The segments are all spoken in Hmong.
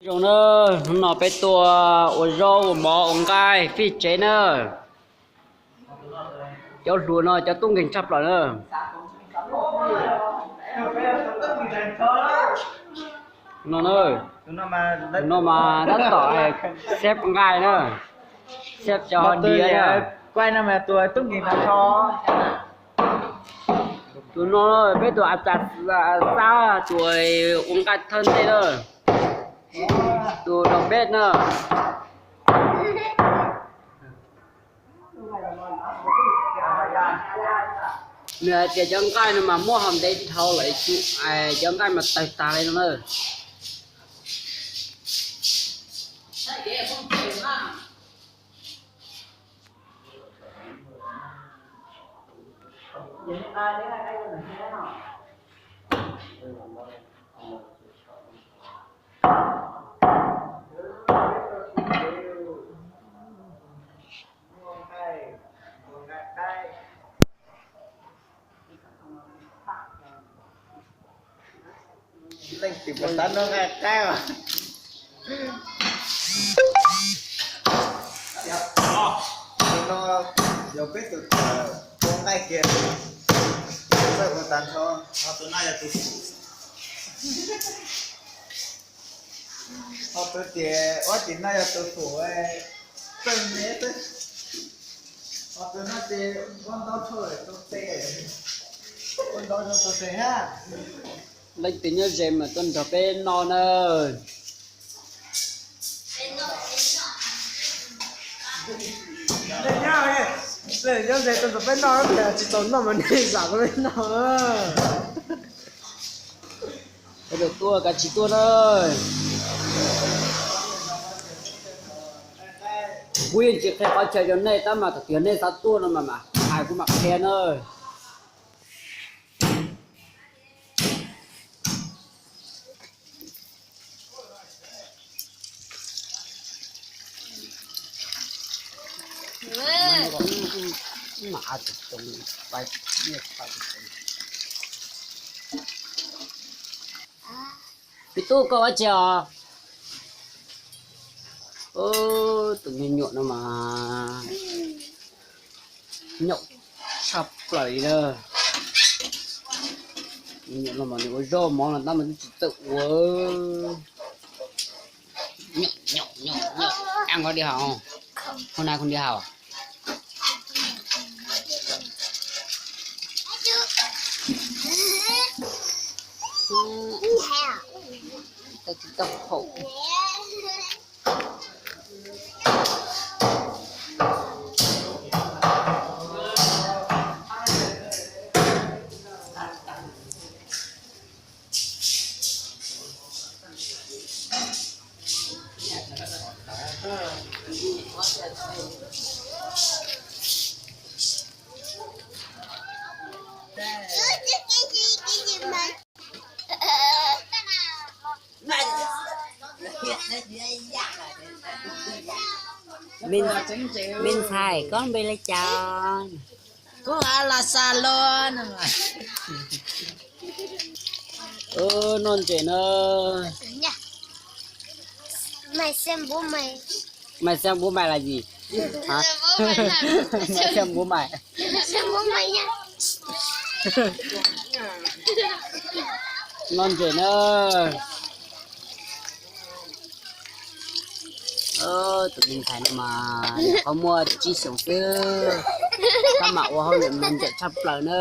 Zoo na, hnub no peb tuaj ua zaub ua mov ua nqaij fij tsev na. Cov hluas no cov tub nkeeg tshaj plaws na. No, no mas tab tom xeb nqaij na, xeb cov ho diav na. Tus no peb tus a tas xab tus ua nqaij thawj ntej na, tus đầu bếp na. Nws hais tias cov nqaij no mas muab hau ntev dhau lawm, cov nqaij mas tawg tag li no na. Leej twg puas tab noj nqaij qaib os? Tus no yog peb tus tawm ua nqaij kiag, txawj ua tag nrho. Ho tus tias ua tim no yog tus pum, txawj me xwb. Ho tus no ces ua ntau dhau tau tes, ua ntau dhau tau tes hab. Leej twg nyob ze mas tuaj nrog peb noj na. Leej nyob ze tuaj nrog peb noj, tsis tau noj mas nej zam rau peb noj. Peb tuaj kav tsij tuaj na. Kuv yeej tsis qhia qhov chaw rau nej tab mas thaum twg nej xav tuaj no mas mam hais kuv mam qhia na. Pib tub koj ua tsi os? Tus me nyuam no mas nyaum tshaj plaws li na. Me nyuam no mas nws ua zaub mov no tab mas twb tsis txawj ua. Nyaum, nyaum, nyaum, nyaum. Ăn con đi học không? Hôm nay con đi học à? Tao, tao khổ. Me ntxhais, koj npe li cas? Kuv hu ua Los Xas Los no. Noj ntses na. Mày xem bố mày. Mày xem bố mày là gì? Hả? Mày xem bố mày. Xem bố mày nha. Noj ntses na. Tus me ntxhais no mas nyuam qhuav muaj tsib xyoos xwb, tab mas ua hauj lwm mas ntxim tshaj plaws na.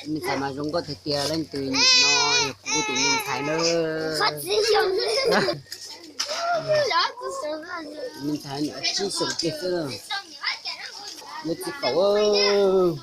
Me ntxhais mas zoo nkauj tiag tiag, leej twg nyiam no yog kuv tus me ntxhais na. Me ntxhais nyuam tsib xyoos kiag xwb, yog txiv qaum.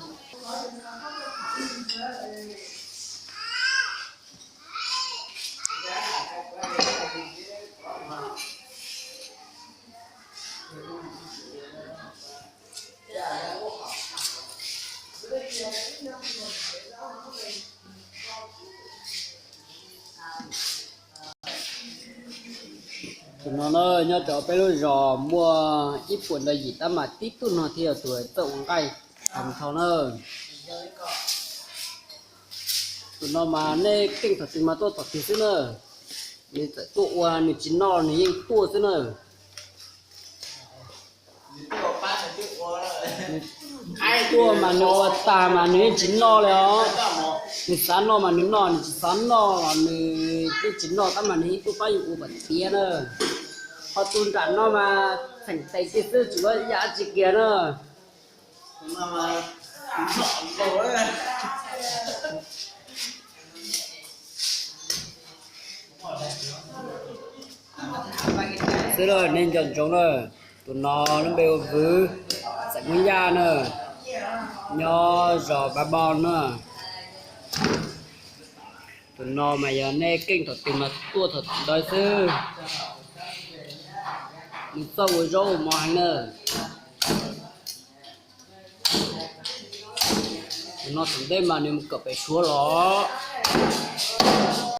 Tus no na, nyob rau peb lub zos muaj ib puas ntau yim tab mas tib tug no thiaj yog tus txawj ua nqaij tag nrho na. Tus no mas nej keej thaum twg mas tuaj thaum twg xwb na. Nws txawm tuaj ua nws tsis noj nws yeej tuaj xwb na. Tuaj mas nws ua tag mas nws yeej tsis noj li os. Nws xav noj mas nws noj, nws tsis xav noj los nws yeej tsis noj tab mas nws yeej tuaj pab yus ua kom tiav na. Ho tus nram no mas txheem tes kiag xwb tsis muaj ib yam dab tsi kiag na. Xwb na, nej nco ntsoov na, tus no lub npe ua Vwv, xeem Hmoob Yaj na, nyob zos Npab Npoj na. Tus no mas yog nej keej thaum twg mas tuaj thaum ntawd xwb. Nws txawj ua zaub ua mov heev na. Tus no thaum ntej mas nws mus kawm pem Suav los.